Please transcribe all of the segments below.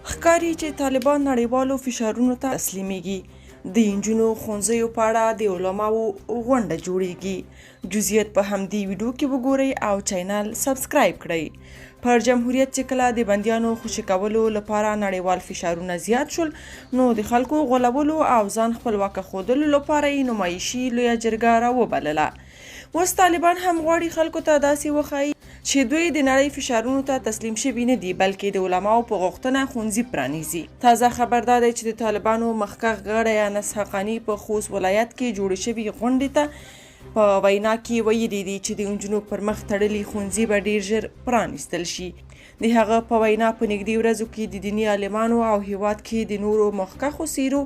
ښکاري چې طالبان نړیوالو فشارونو ته تسلیمیږي. د انجونو ښونځیو په اړه د علماوو غونډه جوړیږي. جزئیات په همدې ویډیو کې وګورئ او چینل سبسکرایب کړئ. پر جمهوریت چې کله د بندیانو خوشې کولو لپاره نړیوال فشارونه زیات شول، نو د خلکو غولولو او ځان خپلواکه ښودلو لپاره یې نمایشي لویه جرګه راوبلله. اوس طالبان هم غواړي خلکو ته داسې وښایي چې دوی د نړۍ فشارونو ته تسلیم شوي نه دي، بلکې د علماو په غوښتنه ښونځي پرانیزي. تازه خبر دا دی چې د طالبانو مخکښ غړی انس حقاني په خوست ولایت کې جوړې شوې غونډې ته په وینا کې ویلي دي چې د نجونو پر مخ تړلي ښونځي به ډیر ژر پرانیستل شي. د هغه په وینا په نږدې ورځو کې د دیني عالمانو او هیواد کې د نورو مخکښو څیرو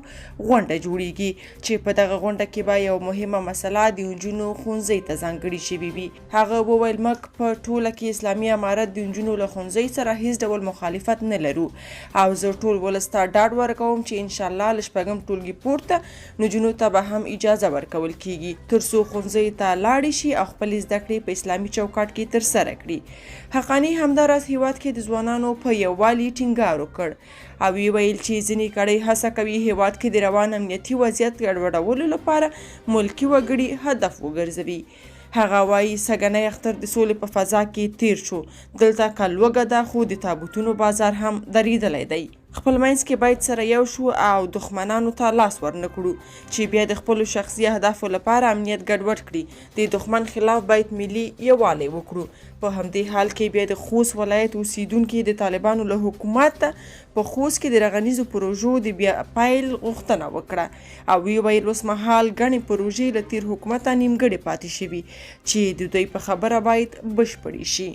غونډه جوړیږي چې په دغه غونډه کې به یو مهمه مسله د نجونو ښونځۍ ته ځانګړې شوې وي. هغه وویل، موږ په ټوله کې اسلامي امارت د نجونو له ښونځۍ سره هیڅ ډول مخالفت نه لرو او زه ټول ولس ته ډاډ ورکوم چې انشاالله له شپږم ټولګي پورته نجونو ته به هم اجازه ورکول کیږي تر څو ښونځیو ته لاړې شي او خپلې زده کړې په اسلامي چوکاټ کې ترسره کړي. حقاني همداراز هیواد کې د ځوانانو په یووالي ټینګار وکړ او ویې ویل چې ځینې کړۍ هڅه کوي هیواد کې د روان امنیتي وضعیت ګډوډولو لپاره ملکي وګړي هدف وګرځوي. هغه وايي، سږنی اختر د سولې په فضا کې تېر شو، دلته که لوږه ده خو د تابوتونو بازار هم درېدلی دی. خپل منځ کې باید سره یو شو او دښمنانو ته لاس ورنه کړو چې بیا د خپلو شخصي اهدافو لپاره امنیت ګډوډ کړي، د دښمن خلاف باید ملي یووالی وکړو. په همدې حال کې بیا د خوست ولایت اوسېدونکي د طالبانو له حکومته په خوست کې د رغنیزو پروژو د بیا پیل غوښتنه وکړه او ویې ویل، اوس مهال ګڼې پروژې له تېر حکومته نیمګړې پاتې شوي چې د دوی په خبره باید بشپړې شي.